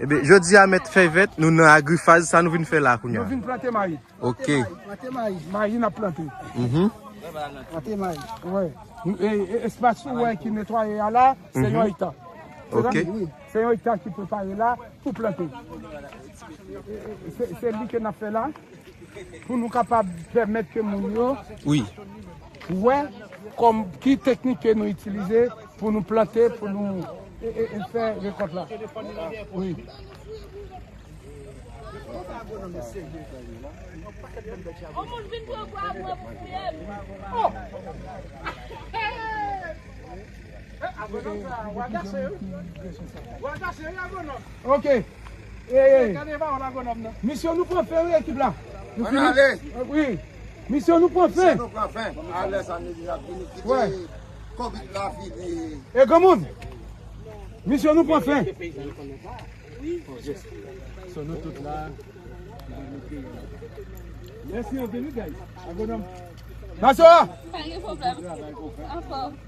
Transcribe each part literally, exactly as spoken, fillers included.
Ebyen, jodi a, Mèt Fèy Vèt, nou nan Agrifaz, sa nou vin fè la kounye a? Nou vin plante mayi. Ok. Plante mayi. Mayi n ap plante. Mhm. Plante mayi. Wè. E, e, espas ou wè ki netwaye a la, se yon ekta. Ok. Se yon ekta ki prepare la pou plante. E, e, se, se li ke n ap fè la. Pou nou kapab pèmèt ke moun yo wi wè kòm ki teknik ke nou itilize pou nou plante, pou nou e, e, e fè rekòt la. Wi. On moun vin pran gwa mwen pou touye m. Oh! Eh, agwonòm sa, w a gase, wi. W a gase, wi, agwonòm. Ok. Ey, ey. Gade pawòl agwonòm nan. Misyon nou pran fen, wi, ekip la. Nou fini. Ann ale. Wi. Misyon nou pran fen. Misyon nou pran fen. Alè sa nou deja vini kite. Wè. Covid la fini. E granmoun. Misyon nou pran fen. So nou tout la. Mèsi anpil, wi, guys. Agwonòm. Masora! Pa gen pwoblèm. Anfòm.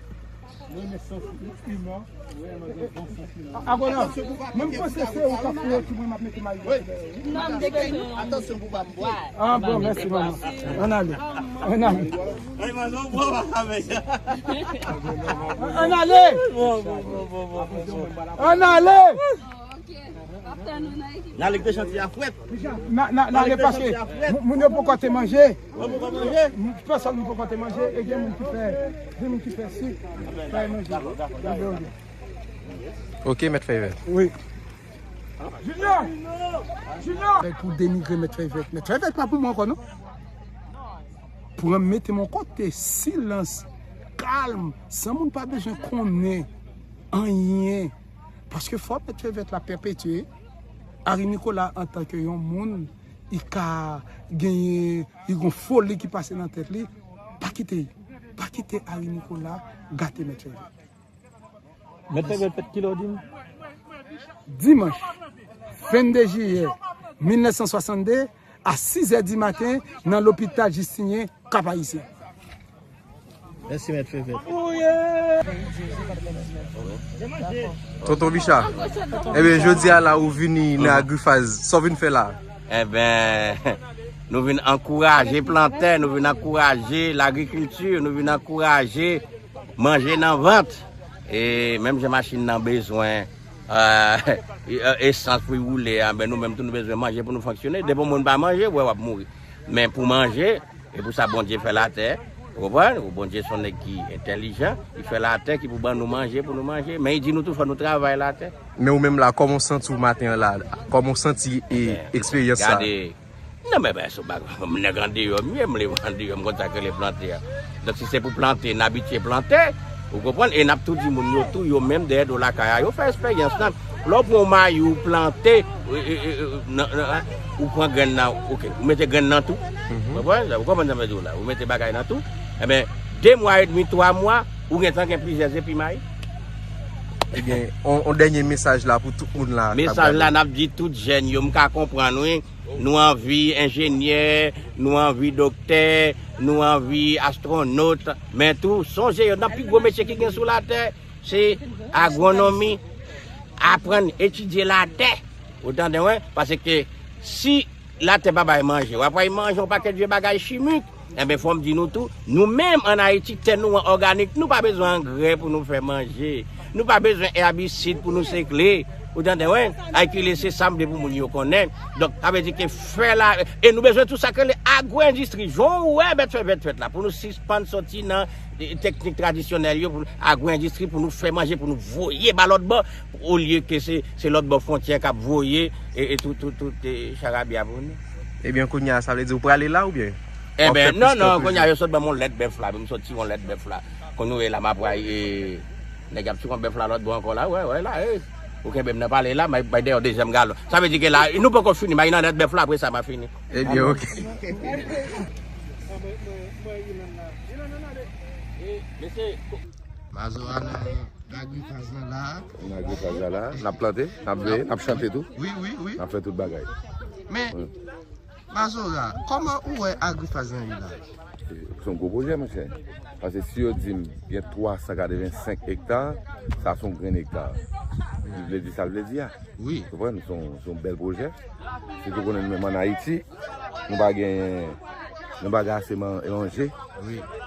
Mwen men sans iman, mwen men bon sans iman. Agwonòm, mwen m panse se ou k ap fouye ki mwen m ap mete mayi. Non, m te bezwen yon. Atansyon pou pa m bwè. Ah, bon, mèsi, manman. Ann ale. Ann ale. Ann ale. Ann ale. N ale ke chantiye a frèt. N a, n a, n ale paske moun, moun yo poko te manje. Yo poko manje. Pèsòn poko te manje e gen moun ki fè, gen moun ki fè sik, fè manje. Ok, Mèt Fèy Vèt. Wi. Junior! Junior! Fè pou denigre Mèt Fèy Vèt. Mèt Fèy Vèt pa pou mwen ankò, non. Pran mete m yon kote, silans, kalm, san moun pa bezwen konnen anyen. Paske fò Mèt Fèy Vèt la pèpetye. Ari Nicolas antanke yon moun, li ka genyen, li gon foli ki pase nan tèt li. Pa kite, pa kite Ari Nicolas gate Mèt Fèy Vèt. Mèt Fèy Vèt fèt kilè w di m? Dimanch vennde jiyè milnèf san swasannde a sizè di maten nan lopital Jistinyen, Kap Ayisyen. Mèsi, Mèt Fèy Vèt. Tonton Bicha, ebyen, jodi a la ou vini nan Agrifaz, sa w vin fè la? Enben, nou vin ankouraje plantè, nou vin ankouraje lagrikilti, nou vin ankouraje manje nan vant. E menm jan machin nan bezwen, eh, esans pou l woule a, ben nou menm tou nou bezwen manje pou nou fonksyone. Depi yon moun pa manje, w wè w ap mouri. Men pou manje, e pou sa Bondye fè latè, ou konprann? Bondye se yon nèg ki entèlijan, li fè latè ki pou ban nou manje, pou nou manje. Men li di nou tou fò nou travay latè. Men ou menm la, kòman w santi w maten an la? Kòman w santi, e, eksperyans sa? Gade, non, men, men, se pa, nèg andeyò m ye, m leve andeyò, m konn sa k rele plante a. Donk, si se pou plante, n abitye plante, ou konprann? E n ap tou di moun yo tou, yo menm dèyè do lakay a, yo fè eksperyans lan. Lè w pran yon mayi, ou plante, e, e, e, e, nan, nan, ou pran grenn nan, oke, ou mete grenn nan tou. Ou konprann? Ou konprann sa m vle di w la? Ou mete bagay nan tou. Enben, de mwa edmi, twa mwa, ou gentan gen plizyè zepi mayi. Ebyen, on, on dènye mesaj la pou tout moun la k ap gade. Mesaj la, n ap di tout jèn yo, m ka konprann, wi. Nou anvi enjenyè, nou anvi doktè, nou anvi astwonot. Men tou, sonje yo, nan pi gwo metye ki gen sou latè, se agwonomi, aprann etidye latè. Ou tande mwen? Paske si latè pa bay manje, w ap bay manje yon pakèt vye bagay chimik. Enben, fò m di nou tou, nou menm ann Ayiti, tè nou an òganik, nou pa bezwen angrè pou nou fè manje. Nou pa bezwen èbisid pou nou sekle. Ou tande mwen? Ay ki lese sa m vle pou moun yo konnen. Donk, sa vle di ke fè la, e nou bezwen tou sa k rele agwo-endistri. Jan w wè Mèt Fèy Vèt fèt la, pou nou sispann soti nan, e, teknik tradisyonèl yo, pou agwo-endistri, pou nou fè manje, pou nou voye ba lòt bò, olye ke se, se lòt bò fwontyè k ap voye, e, e tout, tout, tout, e, charabya pou nou. Ebyen, kounye a, sa vle di ou prale la oubyen? Enben, non, non, kounye a, yo sot ban m yon lèt bèf la, pou m sot tire yon lèt bèf la. Kounye a la, m ap pral, e, nèg ap tire yon bèf la lòt bò ankò la, wè, wè, la, e. Ou kenbe m nan pale la, m ap bay dèyè yon dezyèm galon. Sa vle di ke la, nou poko fini, m al nan lèt bèf la, apre sa, m a fini. Ebyen, oke. Mazora nan Agrifaz lan la. Nan Agrifaz la la, n ap plante, n ap veye, n ap chante tou. Wi, wi, wi. N ap fè tout bagay. Men, Mazora, kòman ou wè Agrifaz lan ye la? Se yon gwo pwojè, monchè. Paske si yo di m gen twa san katrevensenk ekta, sa se yon grenn ekta. Li vle di sa l vle di a. Wi. Konprann? Se yon, se yon bèl pwojè. Sitou konnen nou menm ann Ayiti, nou pa gen, nou pa gen ase man-, manje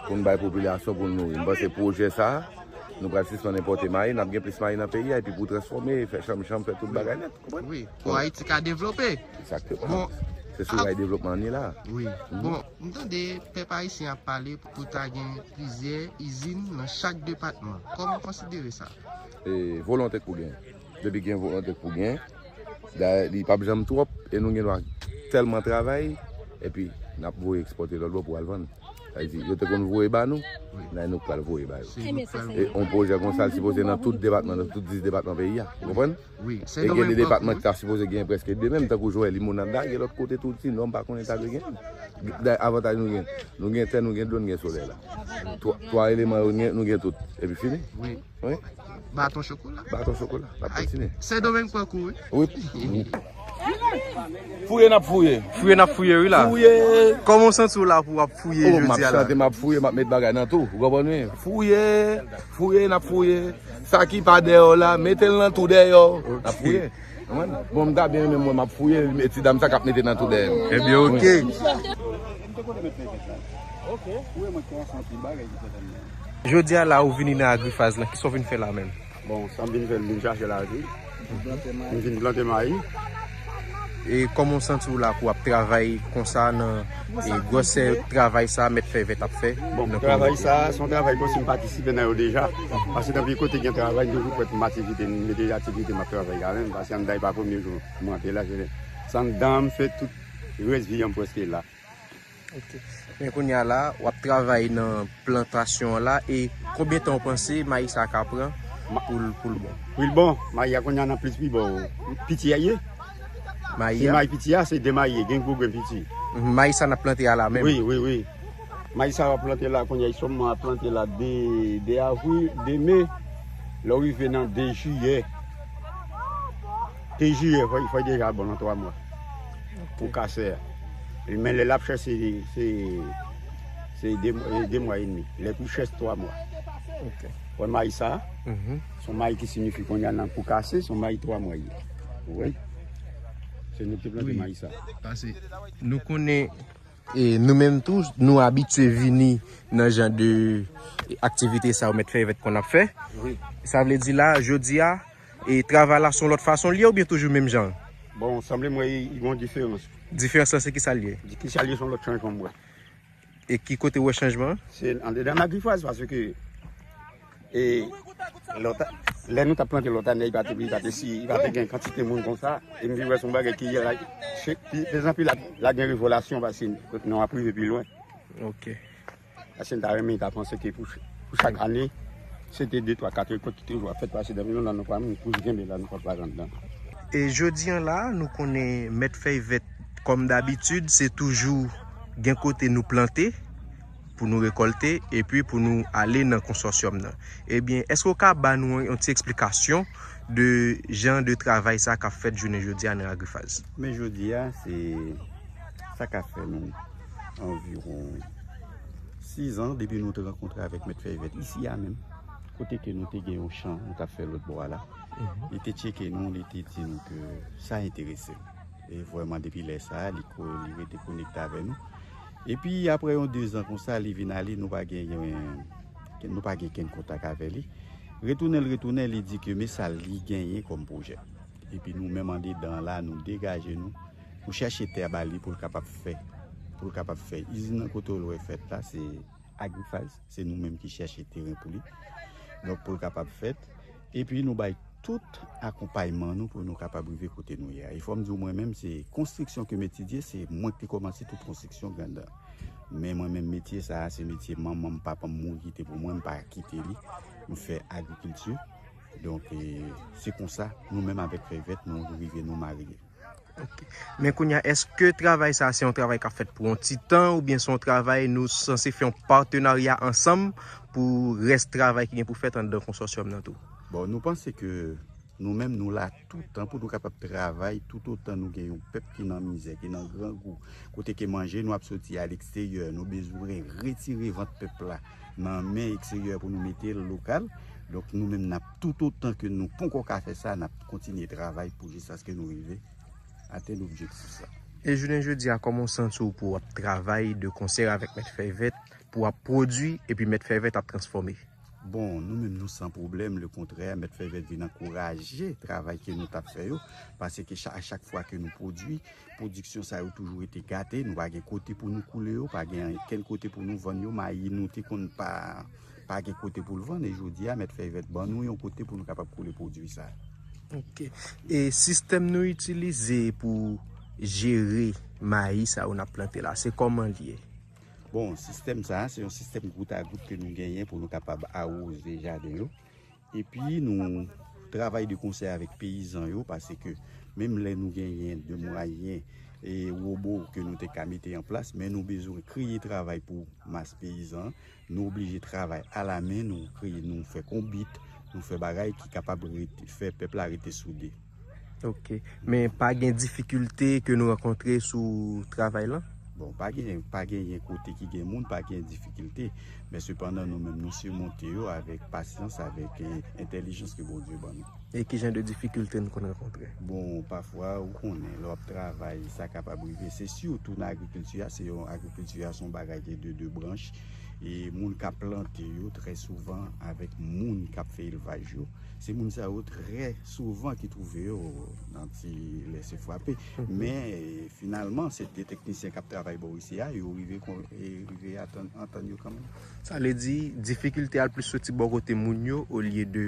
pou n bay popilasyon pou n nouri. M panse pwojè sa a, nou pral sispann enpòte mayi, n ap gen plis mayi nan peyi a, epi pou transfòme, fè chanm chanm, fè tout bagay nèt. Konprann? Wi, pou Ayiti ka devlope. Egzakteman. Bon, se sou ray devlopman an ye la. Wi. Bon, m tande pèp ayisyen ap pale pou ta gen plizyè izin nan chak depatman. Kòman w konsidere sa? E, volonte k pou gen. Depi gen volonte k pou gen, dayè, li p ap janm twòp, e nou gen dwa tèlman travay, epi n ap voye ekspòte lòt bò pou al vann. Sa vle di, yo te konn voye ba nou, nan nou k pral voye ba yo. E yon pwojè konsa, l sipoze nan tout depatman, nan tout dis depatman peyi a. Ou konprann? Wi, e gen de depatman ki ta sipoze gen prèske de menm, tankou Joel, Limonad la, gen lòt kote tou, ti nò m pa konnen ta dwe gen. Dayè, avantaj nou gen, nou gen tè, nou gen dlo, nou gen solèy la. Twa, twa eleman yo, nou gen, nou gen tout. Epi fini. Wi. Wi. Baton chokola. Baton chokola. N ap kontinye. Sendomeng pran kou, wi. Wi. Fouye n ap fouye. Fouye n ap fouye, wi la. Fouye. Kòman w santi w la pou w ap fouye jodi a la? Oh, m ap chante, m ap fouye, m ap met bagay nan tou. Ou konprann, wi? Fouye, fouye, n ap fouye. Sa ki pa dèyè w la, mete l nan tou dèyè w. N ap fouye. Konprann? Bon, m ta byen renmen mwen, m ap fouye, e ti dam sa k ap mete nan tou dèyè m. Ebyen, oke. Wi. Jodi a la, ou vini nan Agrifaz lan, kisa w vin fè la menm? Bon, sa m vin fè, m vin chache lavi. M vin plante mayi. E kòman w santi w la pou w ap travay konsa nan, e, gwosè travay sa Mèt Fèy Vèt ap fè? Bon, travay sa, se yon travay kòmsi m patisipe nan yo deja. Paske nan pi kote gen travay, m toujou prèt pou m aktivite, m mete aktivite m ap travay la menm. Paske anndan e pa premye jou m rantre la, se, se anndan m fè tout rès vi an m prèske la. Ok. Men kounye a la, w ap travay nan plantasyon an la, e konbyen tan w panse mayi sa ka pran pou l, pou l bon? Pou l bon, mayi a kounye a nan plis pi bon. Piti a ye. Mayi a? Mayi piti a, se de mayi, gen gwo, gen piti. Mhm, mayi sa n ap plante a la menm? Wi, wi, wi. Mayi sa w ap plante la, kounye a, sòlman ap plante la de, de avril, de me, lè w rive nan de jiyè. De jiyè, fò, fò deja bon nan twa mwa. Ok. Pou kasè a. Men lè l ap chèch, se, se, se de, de mwa edmi. Lè pi chèch, twa mwa. Ok. Wè mayi sa a? Mhm. Se yon mayi ki siyifi kounye a nan pou kase, se yon mayi twa mwa ye. Ou wè? Se nou ki plante mayi sa a. Paske nou konnen, e, nou menm tou, nou abitye vini nan jan de aktivite sa yo Mèt Fèy Vèt konn ap fè. Wi. Sa vle di la, jodi a, e travay la se yon lòt fason l ye oubyen toujou menm jan? Bon, sanble mwen, e, e gen yon diferans. Diferans lan se kisa l ye? Di kisa l ye, se yon lòt chanjman m wè. E ki kote w wè chanjman an? Se andedan Agrifaz, paske, e, lòt, lè nou t ap plante lòt ane, li pa te, li pa te si, li pa te gen kantite moun konsa. E m vin wè se yon bagay ki ye la, se, pi, pi anpil la, la gen revolasyon paske nou ap rive pi lwen. Ok. Paske m ta renmen ta panse ke pou, pou chak ane, se te de, twa, kat rekòt ki toujou ap fèt, paske depi nou la, nou pa moun pou kenbe la, nou pa pa anndan. E jodi an la, nou konnen Mèt Fèy Vèt, kòm dabitid, se toujou gen kote nou plante, pou nou rekòlte, epi pou nou ale nan konsòsyòm nan. Ebyen, èske w ka ba nou yon ti eksplikasyon de jan de travay sa k ap fèt jounen jodi a nan Agrifaz? Men jodi a, se sa ka fè nou anviwon sizan depi nou te rankontre avèk Mèt Fèy Vèt isi a menm, kote ke nou te gen yon chan nou t ap fè lòt bò a la. Mhm. Li te tcheke nou, li te di nou ke sa enterese l. E vrèman, depi lè sa a, li ko-, li rete konekte avè nou. Epi, apre yon dezan konsa, li vin ale, nou pa gen, nou pa gen kenn kontak avè li. Retounen l retounen, li di ke men sa li genyen kòm pwojè. Epi nou menm andedan la, nou degaje nou pou chèche tè ba li pou l kapab fè, pou l kapab fè izin nan kote w wè fèt la, se Agrifaz, se nou menm ki chèche teren pou li. Donk, pou l kapab fèt, epi nou bay tout akonpayman nou pou nou kapab rive kote nou ye a. E fò m di w, mwen menm, se konstriksyon ke m etidye, se mwen ki te kòmanse tout konstriksyon Grandan. Men mwen menm, metye sa a, se metye manman m, papa m mouri kite pou mwen, m pa kite li. M fè agrikilti. Donk, e, se konsa, nou menm avèk Fèy Vèt, nou rive nou marye. Ok. Men kounye a, èske travay sa a se yon travay k ap fèt pou yon ti tan, oubyen se yon travay nou sanse fè yon patenarya ansanm pou rès travay ki gen pou fèt anndan konsòsyòm nan tou? Bon, nou panse ke nou menm, nou la toutan pou nou kapab travay toutotan nou gen yon pèp ki nan mizè, ki nan grangou, kote ke manje nou ap soti a leksteryè, nou bezwen retire vant pèp la nan men eksteryè pou nou mete l lokal. Donk, nou menm, n ap, toutotan ke nou poko ka fè sa, n ap kontinye travay pou jiskaske nou rive atenn objektif sa. E jounen jodi a, kòman w santi w pou w ap travay de konsè avèk Mèt Fèy Vèt, pou w ap pwodui epi Mèt Fèy Vèt ap transfòme? Bon, nou menm, nou san pwoblèm, lekontrè, Mèt Fèy Vèt vin ankouraje travay ke nou t ap fè yo, paske cha- a chak fwa ke nou pwodui, pwodiksyon sa yo toujou rete gate, nou pa gen kote pou nou koule yo, pa gen ankenn kote pou nou vann yo, mayi nou te konn pa pa gen kote pou l vann, e jodi a, Mèt Fèy Vèt ban nou yon kote pou nou kapab koule pwodui sa. Ok. E sistèm nou itilize pou jere mayi sa yo n ap plante la, se kòman l ye? Bon, sistèm sa a, se yon sistèm gout a gout ke nou genyen pou nou kapab awoze jaden yo. Epi nou travay de konsè avèk peyizan yo, paske menm lè nou genyen de mwayen e wobo ke nou te ka mete an plas, men nou bezwen kreye travay pou mas peyizan. Nou oblije travay alamen, nou kreye, nou fè konbit, nou fè bagay ki kapab rete, fè pèp la rete soude. Ok. Men pa gen difikilte ke nou rankontre sou travay lan? Bon, pa gen, pa genyen kote ki gen moun, pa gen difikilte. Men sepandan, nou menm, nou simonte yo avèk pasyans, avèk eh, entèlijans ke Bondye ban nou. E ki jan de difikilte nou konn rankontre? Bon, pafwa, ou konnen, lè w ap travay, sa kapab rive. Se sitou nan agrikilti a, se yon agrikilti a, se yon bagay ki de de branch. E moun k ap plante yo, trè souvan, avèk moun k ap fè elvaj yo, se moun sa yo trè souvan ki twouve yo nan ti lese frape. Men, eh, finalman, se de teknisyen k ap travay bò isi a, yo rive, kon- e rive atann, antann yo kanmenm. Sa vle di, difikilte a l plis soti bò kote moun yo, olye de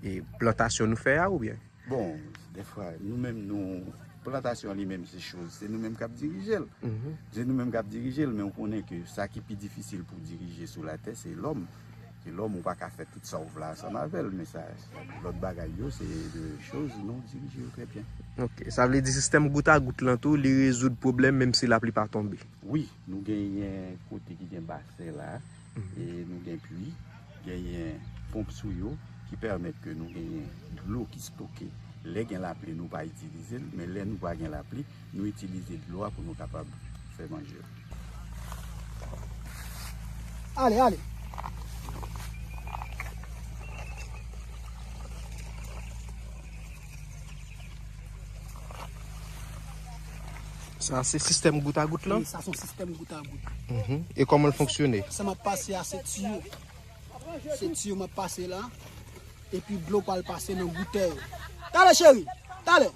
e, plantasyon nou fè a, oubyen? Bon, dèfwa, nou menm, nou, plantasyon an li menm, se choz, se nou menm k ap dirije l. Se nou menm k ap dirije l, men ou konnen ke sa ki pi difisil pou dirije sou latè, se lòm. Se lòm, ou pa ka fè tout sa w vle ansanm avè l, men sa, lòt bagay yo, se de choz, nou dirije yo trè byen. Ok, sa vle di sistèm gout a gout lan tou, li rezoud pwoblèm, menm si lapli pa tonbe? Wi, nou genyen kote ki gen basen la, e nou gen pui, genyen ponp sou yo ki pèmèt ke nou genyen dlo ki stoke. Lè gen lapli, nou pa itilize l, men lè nou pa gen lapli, nou itilize dlo a pou nou kapab fè manje. Ale, ale. Sa se sistèm gout a gout lan? Wi, sa se yon sistèm gout a gout. Mhm. E kòman l fonksyone? Sa m ap pase a se tiyo. Se tiyo m ap pase la. Epi dlo pral pase nan goutè yo. Talè cheri, talè.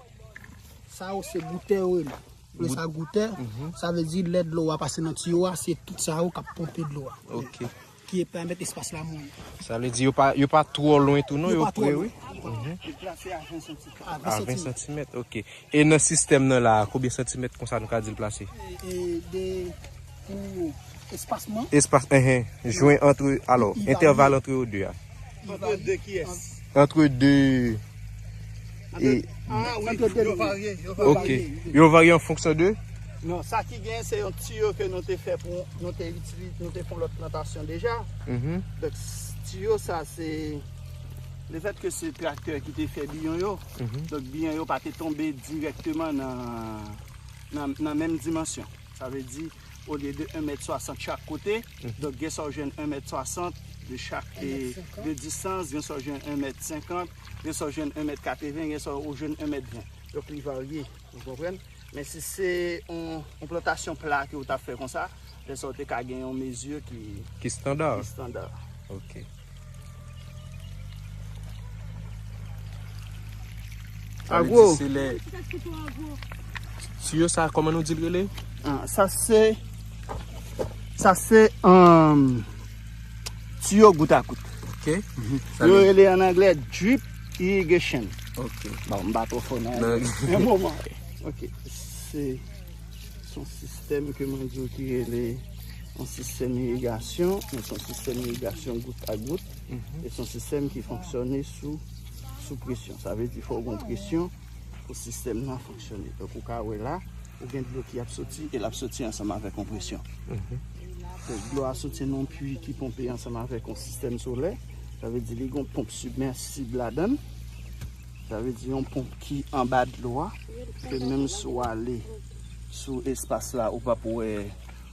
Sa yo se goutè yo rele. Rele sa goutè. Mhm. Sa vle di lè dlo a pase nan tiyo a, se tout sa yo k ap ponpe dlo a. Ok. Ki pèmèt espas la mouye. Sa vle di yo pa, yo pa twò lwen tou non, yo pre wi. Mhm. A ven santimèt. A ven santimèt, ok. E nan sistèm nan la, konbyen santimèt konsa nou ka di l plase? E, e, de, pou espasman. Espas, enhen. Jwen antre, alò, entèval antre yo de a. Antre de kiyès? Antre de. E, ah, wi, yo varye, yo varye. Ok. Yo varye an fonksyon de? Non, sa ki gen, se yon tiyo ke nou te fè pou, nou te itilize, nou te fè yon lòt plantasyon deja. Mhm. Donk, tiyo sa, se lefèt ke se traktè ki te fè biyon yo, donk biyon yo pa te tonbe dirèkteman nan, nan, nan menm dimansyon. Sa vle di, olye de en mèt swasant chak kote, donk gen sa w jwenn en mèt swasant de chak, e, de distans, gen sa w jwenn en mèt senkant, gen sa w jwenn en mèt katreven, gen sa w jwenn en mèt ven. Donk, li varye, ou konprann? Men si se yon, yon plantasyon pla ke w t ap fè konsa, lè sa w te ka gen yon mezi ki, ki estanda. Ki estanda. Ok. Agwo. Se lè tiyo sa, kòman nou di l rele? Ah, sa se, sa se, um, tiyo gout a gout. Ok. Yo rele an anglè drip irrigation. Ok. Bon, m pa twò fò nan anglè. Yon moman. Ok. Se, se yon sistèm ke mwen di w ki rele yon sistèm irigasyon, men se yon sistèm irigasyon gout a gout, e se yon sistèm ki fonksyone sou, sou presyon. Sa vle di fò w gen presyon pou sistèm nan fonksyone. Donk, ou ka wè la, ou gen dlo ki ap soti, e l ap soti ansanm avèk yon presyon. Donk, dlo a soti nan yon pui ki ponpe ansanm avèk yon sistèm solè. Sa vle di li gen yon ponp sibmèsib ladan l. Sa vle di yon ponp ki anba dlo a, ke menm si w ale sou espas la, ou p ap wè,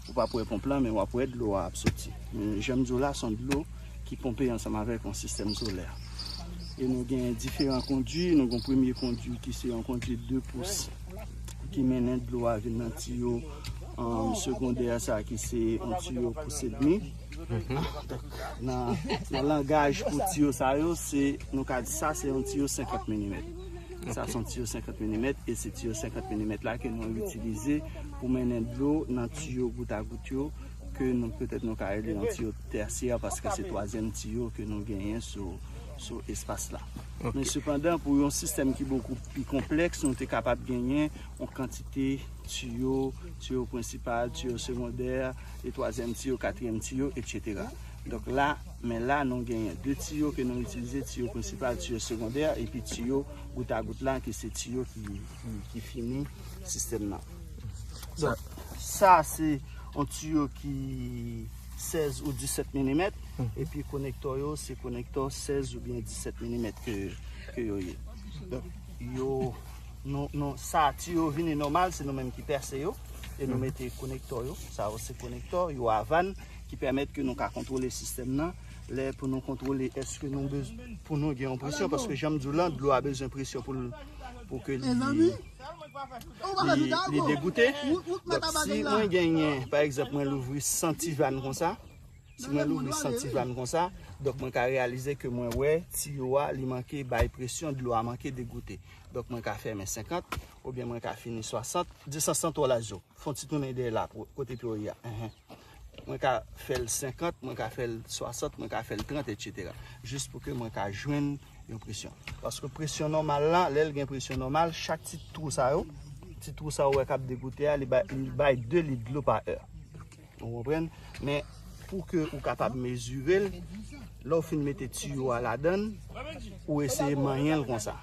ou p ap wè ponp lan, men w ap wè dlo a ap soti. Men jan m di w la, se yon dlo ki ponpe ansanm avèk yon sistèm solè. E nou gen diferan kondui. Nou gen yon premye kondui ki se yon kondui de pous ki mennen dlo a vin nan tiyo, um, segondè sa ki se yon tiyo pous edmi. Donk, nan, nan langaj pou tiyo sa yo, se, nou ka di sa, se yon tiyo senkant milimèt. Sa se yon tiyo senkant milimèt, e se tiyo senkant milimèt la ke nou itilize pou mennen dlo nan tiyo gout a gout yo, ke nou, petèt nou ka rele yon tiyo tèsyè, paske se twazyèm tiyo ke nou genyen sou, sou espas la. Men sepandan, pou yon sistèm ki bokou pi konplèks, nou te kapab genyen yon kantite tiyo, tiyo prensipal, tiyo segondè, e twazyèm tiyo, katriyèm tiyo, etsetera. Donk la, men la, nou genyen de tiyo ke nou itilize, tiyo prensipal, tiyo segondè, epi tiyo gout a gout la, ki se tiyo ki, ki, ki fini sistèm nan. Donk, sa se yon tiyo ki sèz ou disèt milimèt, epi konektò yo, se konektò sèz oubyen disèt milimèt ke, ke yo ye. Donk, yo, nou, nou, sa, tiyo vini nòmal, se nou menm ki pèse yo, e nou mete konektò yo. Sa yo se konektò, yo a vàn, ki pèmèt ke nou ka kontwole sistèm nan. Lè pou nou kontwole, èske nou bezwen, pou nou gen yon presyon, paske jan m di w lan, dlo a bezwen presyon pou l, pou ke li, li, li degoute. Donk, si mwen genyen, pa egzanp, mwen louvri san ti vàn konsa, si mwen louvri san ti vàn konsa, donk mwen ka reyalize ke mwen wè tiyo a, li manke bay presyon, dlo a manke degoute. Donk, mwen ka fèmen senkant, oubyen mwen ka fini swasant, disans lan twò laj yo. Fè yon ti tounen dèyè la, pou, kote pye w ye a. Enhen. Mwen ka fè l senkant, mwen ka fè l swasant, mwen ka fè l trant, etsetera. Jis pou ke mwen ka jwenn yon presyon. Paske presyon nòmal la, lè l gen presyon nòmal, chak ti twou sa yo, ti twou sa yo wè k ap degoute a, li bay, li bay de lit dlo pa è. Ou konprann? Men pou ke ou kapab mezire l, lè w fin mete tiyo a ladan l, ou eseye manyen l konsa.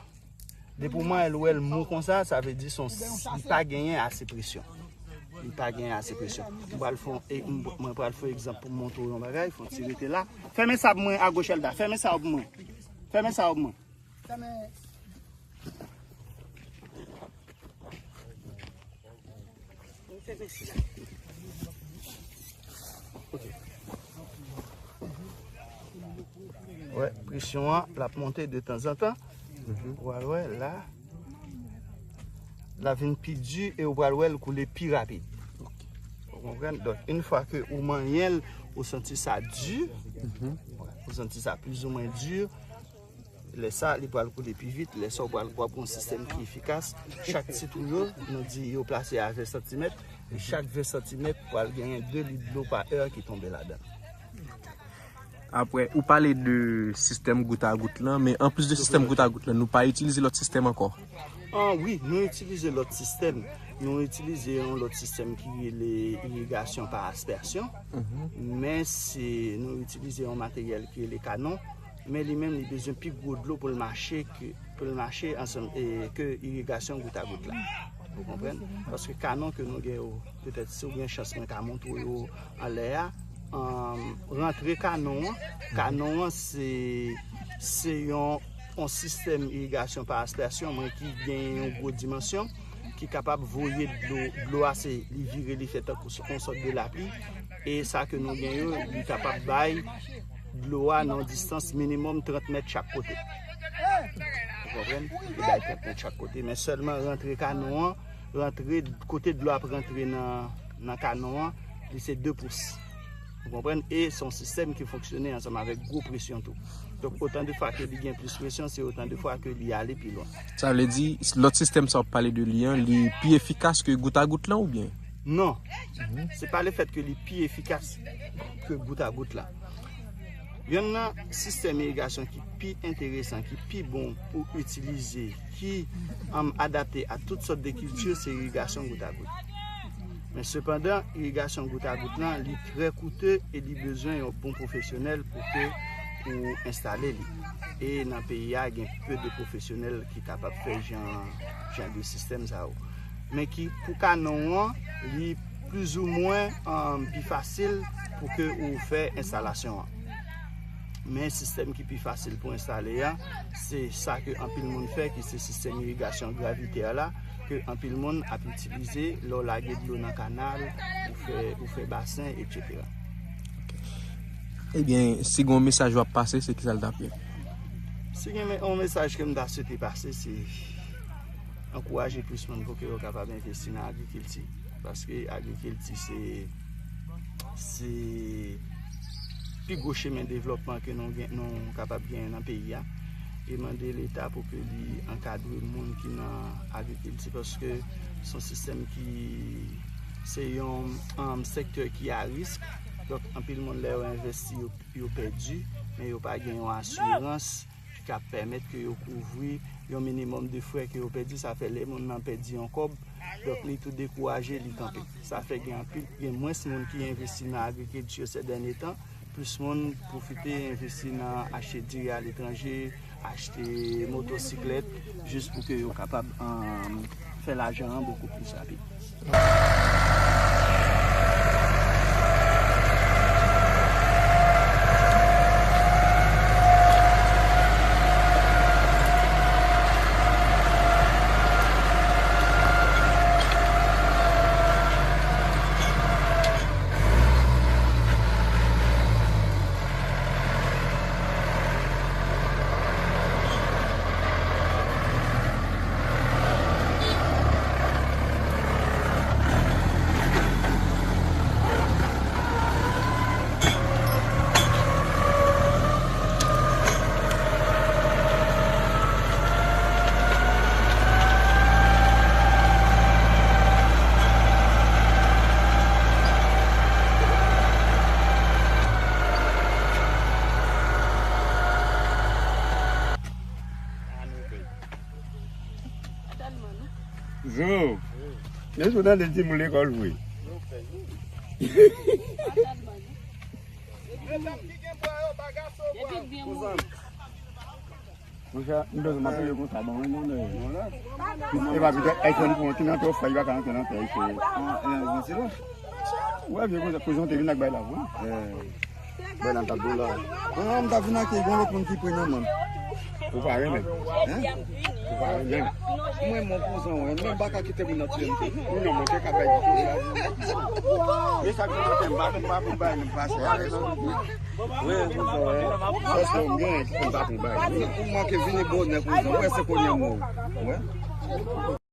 Depi w manyen l, ou wè l mou konsa, sa vle di se yon, li pa genyen ase presyon. Li pa genyen ase presyon. Mwen pral fè yon, e, m, mwen pral fè yon egzanp pou m montre w yon bagay, fè yon ti rete la. Fèmen sa pou mwen, agoch Elda. Fèmen sa pou mwen. Fèmen sa pou mwen. Wè, presyon an, l ap monte de tanzantan. Ou pral wè, la, l ap vin pi di e ou pral wè l koule pi rapid. Ou konprann? Donk, yon fwa ke ou manyen l, ou santi sa di, ou santi sa plizoumwen di, lè sa, li pral koule pi vit. Lè sa, w pral, w ap gen yon sistèm ki efikas. Chak ti twou yo, nou di yo plase a ven santimèt. E chak ven santimèt, pral genyen de lit dlo pa è ki tonbe ladan l. Apre, ou pale de sistèm gout a gout lan, men anplis de sistèm gout a gout lan, nou pa itilize lòt sistèm ankò? Ah, wi, nou itilize lòt sistèm. Nou itilize yon lòt sistèm ki rele irigasyon pa aspèsyon. Men se, nou itilize yon materyèl ki rele kanon. Men li menm, li bezwen pi gwo dlo pou l mache ke, pou l mache ansanm, e, ke irigasyon gout a gout la. Ou konprann? Paske kanon ke nou gen yo, petèt si w gen chans, mwen ka montre w yo anlè a. Ann, rantre kanon an, kanon an se, se yon, yon sistèm irigasyon pa aspèsyon, men ki gen yon gwo dimansyon, ki kapab voye dlo, dlo a se, li vire, li fè tankou se yon sòt de lapli. E sa ke nou gen yo, li kapab bay dlo a nan yon distans minimòm trant mèt chak kote. Ou konprann? Li bay trant mèt chak kote, men sèlman rantre kanon an, rantre, kote dlo ap rantre nan, nan kanon an, li se de pous. Ou konprann? E se yon sistèm ki fonksyone ansanm avèk gwo presyon tou. Donk, otan de fwa ke li gen plis presyon, se otan de fwa ke li ale pi lwen. Sa vle di, lòt sistèm sa w ap pale de li an, li pi efikas ke gout a gout lan, oubyen? Non. Se pa lefèt ke li pi efikas ke gout a gout la. Yonn nan sistèm irigasyon ki pi enteresan, ki pi bon pou itilize, ki, um, adapte a tout sòt de kilti, se irigasyon gout a gout. Men sepandan, irigasyon gout a gout lan, li trè koute e li bezwen yon bon pwofesyonèl pou ke ou enstale li. E nan peyi a, gen pe de pwofesyonèl ki kapab fè jan, jan de sistèm sa yo. Men ki, pou kanon an, li plizoumwen, um, pi fasil pou ke ou fè enstalasyon an. Men sistèm ki pi fasil pou enstale a, se sa ke anpil moun fè, ki se sistèm irigasyon gravitè la, ke anpil moun ap itilize lè w lage dlo nan kanal, ou fè, ou fè basen, etsetera. Ebyen, si gen yon mesaj w ap pase, se kisa l t ap ye? Si gen yon mesaj ke m ta swete pase, se ankouraje plis moun pou ke yo kapab envesti nan agrikilti. Paske agrikilti se, se pi gwo chemen devlòpman ke nou gen, nou kapab genyen nan peyi a. E mande Leta pou ke li ankadre moun ki nan agrikilti, paske se yon sistèm ki, se yon, um, sektè ki a risk. Donk, anpil moun, lè yo envesti, yo, yo pèdi, men yo pa gen yon asirans ki ka pèmèt ke yo kouvri yon minimòm de frè ke yo pèdi. Sa fè lè moun nan pèdi yon kòb, donk li tou dekouraje, li kanpe. Sa fè gen anpil, gen mwens moun ki envesti nan agrikilti sè dènye tan, plis moun pwofite envesti nan achte diri aletranje, achte motosiklèt, jis pou ke yo kapab, um, fè lajan an bokou plis rapid. Zo. Men sou tande timoun lekòl vre. Monchè, m bezwen m ap peye konsa, ban mwen monnen. E pa pito iPhone pou mwen, ki nan tè w fè, li pa ka antre nan tè, iPhone. Ou wè vye konsa, kouzan te vin ak bay la, vre? Bèl an tap dou la. Ah, m ta vin ak yon lòt moun ki pre nan men. Ou pa renmen? Hein? Ou pa renmen? Mwen, mon kouzan, wè. Mwen pa ka kite moun nan tiye m tou. Non, mwen te ka bay. Men sa ki nan tè m, pa, pa pou bay, m pase. Wi, kouzan, wè. Fòs mwen gen, ki konn pa pou bay. Ou manke vini bonè, kouzan. Wè, se kounye a mwen. Wè.